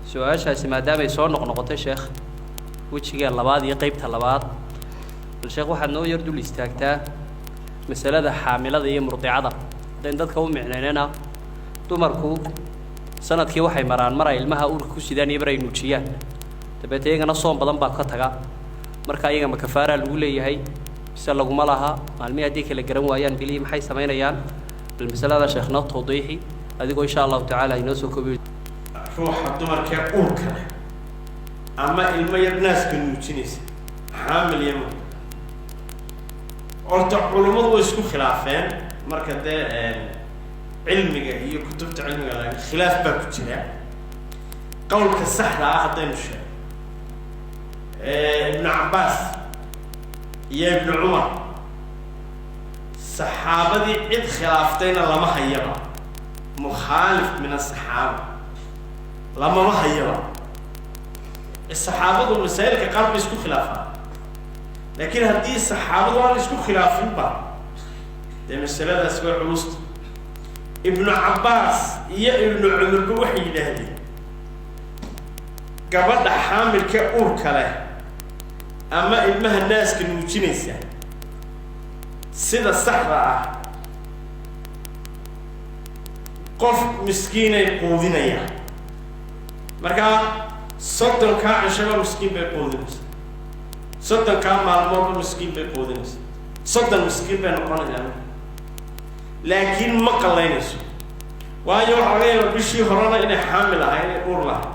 Su-aashaasi maadaamay soo noqnoqotay, sheekh, wejiga labaad iyo qeybta labaad, bal sheekh waxaad noo yar dul istaagtaa masalada xaamilada iyo murdicada. Haddayn dadka u micnaynana, dumarku sanadkii waxay maraan mar ay ilmaha uurka ku sidaan iyo mar ay nuujiyaan, dabeete iyagana soon badan baa ka taga. Marka iyaga ma kafaaraa lagu leeyahay mise laguma laha? Maalmihii haddii kala garan waayaan bilihii, maxay samaynayaan? Bal masalada, sheekh, noo tawdiixi adigoo insha Allahu tacaala inoo soo koobiyo. Ruuxa dumarkee uurka leh ama ilmo yar naaska nuujinaysa, xaamil iyo murdic, horta culummadu way isku khilaafeen. Marka dee cilmiga iyo kutubta cilmiga la khilaaf baa ku jira. Qowlka saxda ah haddaynu sheego, Ibnu Cabbaas iyo Ibnu Cumar, saxaabadii cid khilaaftayna lama hayaba, mukhaalif min asaxaaba lamama hayaba. Saxaabadu masaa'ilka qaar bay isku khilaafaan, laakiin haddii saxaabadu aan isku khilaafinba, dee masaladaas way culusta. Ibnu Cabbaas iyo Ibnu Cumarba waxay yidhaahdeen gabadha xaamilka uurka leh ama ilmaha naaska nuujinaysa, sida saxda ah qof miskiinay quudinayaan. Markaa 30-kaa cishaba miskiin bay quudinaysaa, 30-kaa maalmoodba miskiin bay quudinaysaa, 30 miskiin bay noqonaysaa. Laakiin ma qallaynayso, waayo waxaa laga yaabaa bishii horena inay xaamil ahay, inay uur lahay,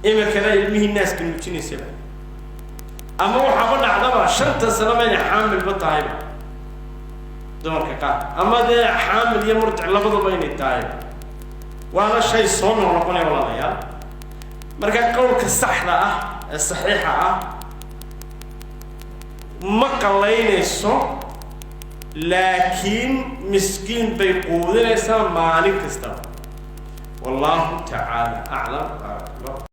imikana ilmihii naaska nuujinaysaba, ama waxaaba dhacdaba 5-ta sanaba inay xaamilba tahayba dumarka qaar, ama dee xaamil iyo murdic labadaba inay tahay. Waana shay soo noqnoqonaya, walaalayaal. Marka qowlka saxda ah ee saxiixa ah, ma qallaynayso, laakiin miskiin bay quudinaysaa maalin kastaba. Wallahu tacaala aclam. Baarak Allah.